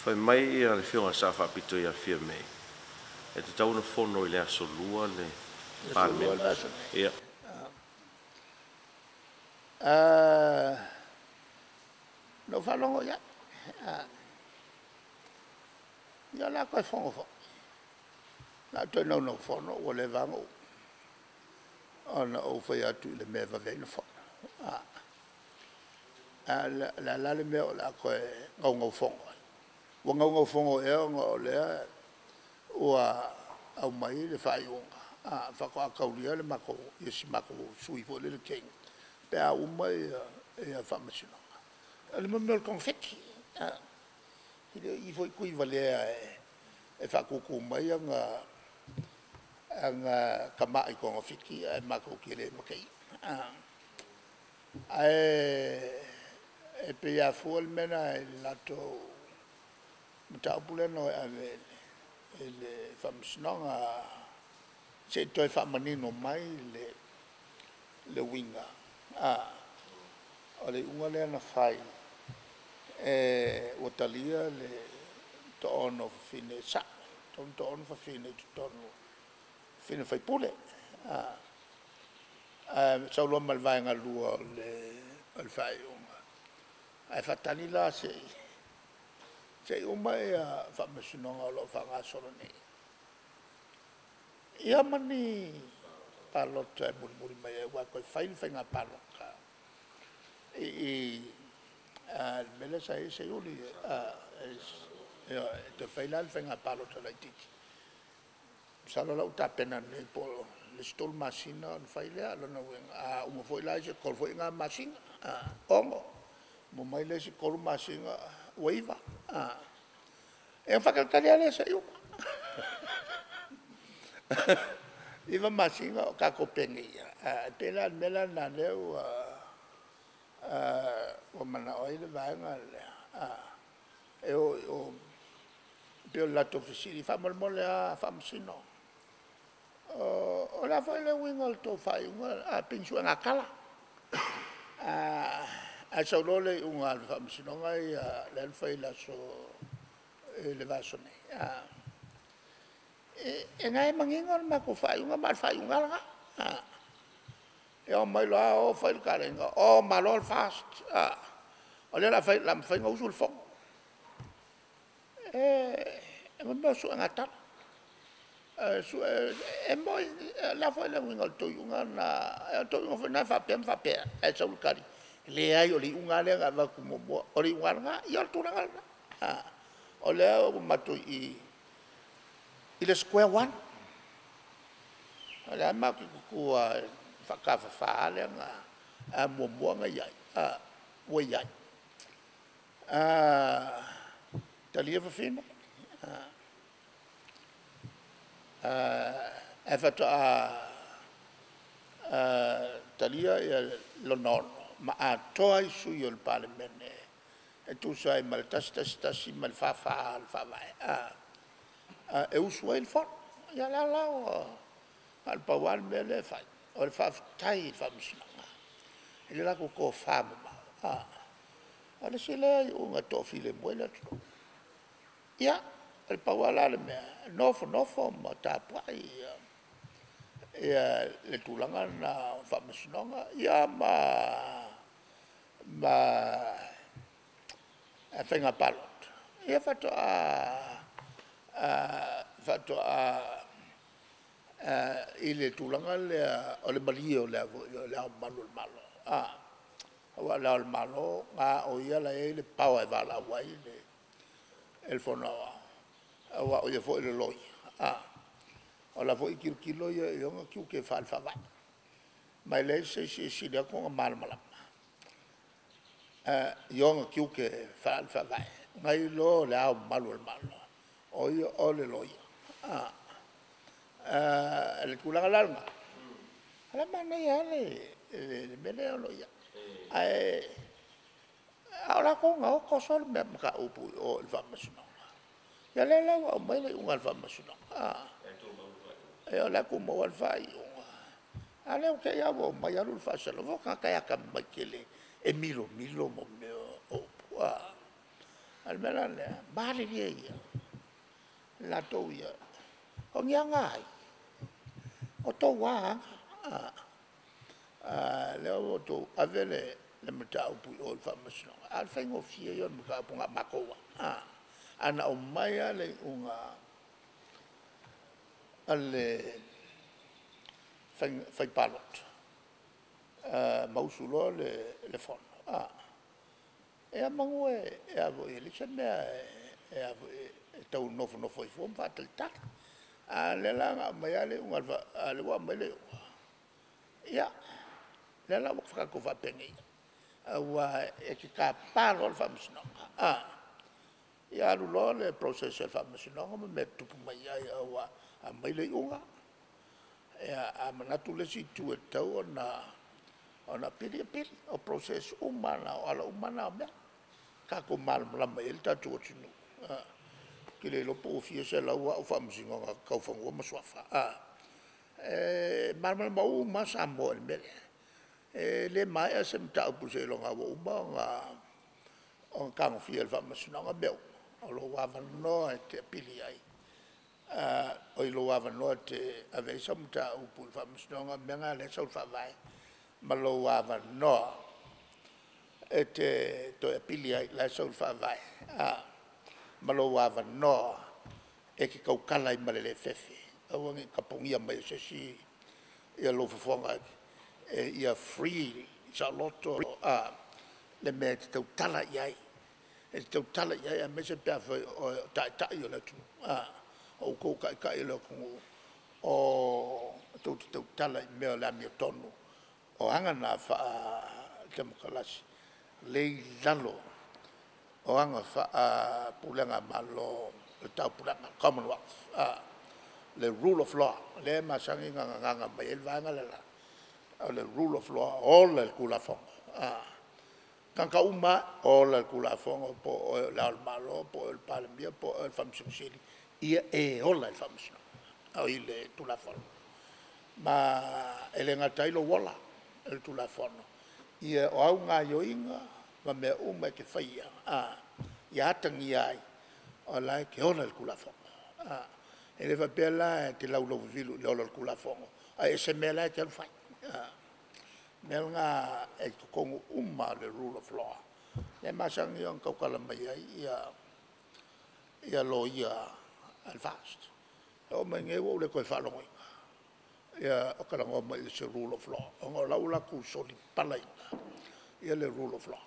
Fai mai le Afioga i le Sao Faapito ia Fiame, e tatau ona fono i le aso Lua le Aso Lua Palemene. le vaiaso nei. Ia. Na ou faalogo i ai, ia o le a toe fono foi. O le a ou toe naunau fono ua leva lava ona ou fai atu i le mea e vave ai ona fono. A o le a la le mea o le a toe naunau fono ai? Ua naunau fono ea ona o lea ua aumai le faaiuga faatoa taulia le matou, si matou sui foi lele teine pe a uma faamasinoga. O le mea o le togafiti, e le o i i foi Tuivalea e faatutu mai ana tamai togafiti ae matou te le mataia. Ae pei e afua le mea lena i le latou mataupu lea na o e ave i le Faamasinoga se i toe faamanino mai le uiga o le iuga lea na fai ua talia le toaono o fafine. E sao, e tatau ona toaono fafine i totonu, fafine faipule. Ae sau loa ma le vaega lua o le faaiuga, ae faatali la se i uma faamasinoga o lo o faagasolo nei, ia ma ni palota e mulimuli mai ai, aua e toe fai le faiga palota i i i le mea lea sa i ai Seiuli, ioe, e toe fai la le faiga palota laitiiti. Masalo o la ua tapena nei po o le isi 3 masina ona fai lea. O lona uiga a uma foi la isi 3 foi na masina, 6, uma mai le isi 3 masina ua 9. Ia ona faatalitali lava lea seia uma. 9 masina o tatou penei ai, e pei la o le mea la lena o lea ua manao ai le vaega lea e o i o. E pei o le latou fesili, faamolemole lava Faamasino, o le a foi le uiga o le tou faaiuga lena, pei ni suega tala. Ae sau loa le iuga a le Faamasinoga ia lea na fai i le aso, i le vaiaso nei, o lena e manino le matou faaiuga, ma o le faaiuga lava lena. Ia omai loa o fai le talaiga, o malo le FAST, o lea o le a mafai ona usu le Fono. O mea o suega tala. E moni, o le a foi le uiga o le tou iuga lena? O le tou iuga foi lena e faapea ma faapea? Ae sau le tali, e leai o le iuga lava lea na avatu muamua, o le iuga lava lena. Ia o le tulaga lena. O lea ua matou i i i le square one. O lea lava matou te tutu lava i le faatafafa lea na muamua ona i ai, ua i ai. Talia fafine, ae faatoa talia lona ono ma atoa ai sui o le Palemene e tusa ai ma le 111 ma le 44 o le Faavae e usu ai le Fono. Ia o lea la ua na o le pau lava le mea lea e fai, o le faafetai i le Faamasinoga i le latou tofamamao. O le isi lea iuga e toafilemu ai le atunuu. Ia, na o le pau lava la le mea, nofonofo ma tapuai le tulaga lena o Faamasinoga, ia ma faiga palota, ia faatoa i le tulaga lea o le malie o Le Ao Mamalu o le Malo, aua o Le Ao o le Malo na o ia la e i ai le power e valaau ai le Fono Aoao, aua o ia foi o le Loia, o la foi e tilotilo ia i ona tiute faale-Faavae. Ma e leai se isi e sili atu ona malamalama i ona tiute faale-Faavae nai lo Le Ao Mamalu o le Malo, o ia o le Loia. O le tulaga la lena, o la e manaia lava le mea lea o lo o i ai. Ae a o latou na o toso le mataupu i o i le Faamasinoga. Ia lea la ua aumai le iuga a le Faamasinoga, a o la e tumau lava le faaiuga. A lea ua te i lava ua omai alu le faasalaga. O tagata e atamamai tele e milomilo mea o upu. A o le mea la lea, malilie ia latou ia, o ni aga a ai? O outou lava aga. O lea ua outou ave le mataupu i o i le Faamasinoga, a o le faigofie ia o le mataupu na o matou lava. Ana aumai lava le iuga a le faiga palota ma usu loa le fono, ia meamanu e leai se mea e tau nofonofo ai fua ma faatalitali. A o lea la na aumai lava le iuga a o lea ua aumai le iuga, ia, lea la ua tatou faapenei, aua e te tapa loa le Faamasinoga, ia alu loa le process a le Faamasinoga ma mea e tutupu mai ai, aua a aumai le iuga, a manatu le isi itu e tatau ona apili, apili. O process uma lava na, o ala uma lava na o mea, tatou malamalama i ai le tatou atunuu. Ou te le iloa po ua fia selau au Faamasinoga tau Fanua ma Suafa. E malamalama uma lava Samoa i le mea lea. E le maea se mataupu seiloga ua uma ona tagofia e le Faamasinoga mea uma. O lou avanoa e te apili ai, oi lou avanoa e te ave ai sau mataupu i le Faamasinoga, o le mea lena o lea e sau i le Faavae, ma lou avanoa e te toe apili ai, o la e sau i le Faavae ma lou avanoa e te tautala ai ma le le fefe, aua ne i tapunia mai e se isi lou fofoga, ia free saoloto le mea e te tautala i ai, e te tautala i ai aemaise pe afai o oe o le Taitai o le atunuu. O outou o Taitai o le atunuu tou te tautala i mea o le amiotonu. O aga na faa-Temokarasi lea e i lalo o aga faa-pulega Malo o le Taupulega, Commonwealth, le Rule of Law lea e masani ona gagana mai ai le vaega le la, o le Rule of Law, ola le Tulafono. O tagata uma lava, ola le Tulafono, po o oe o Le Ao o le Malo, po o oe o le Palemia, po o oe o le Faamasino Sili, ia e ola i le Faamasinoga, oi le Tulafono. Ma e le gata ai lou ola i le Tulafono, o au gaoioiga ma mea uma e te faia ia atagia ai o la e te ola i le Tulafono. E le faapea la e te laulauvivilu i le ola o le Tulafono ae ese mea la e te alu fai. O le mea lena e i totonu uma lava o le Rule of Law lea e masani ona tautala mai ai loia a le FAST. E oo mai nei ua ou le toe faalogoina o talanoa mai i se Rule of Law, ona o la ua latou solipalaina le Rule of Law.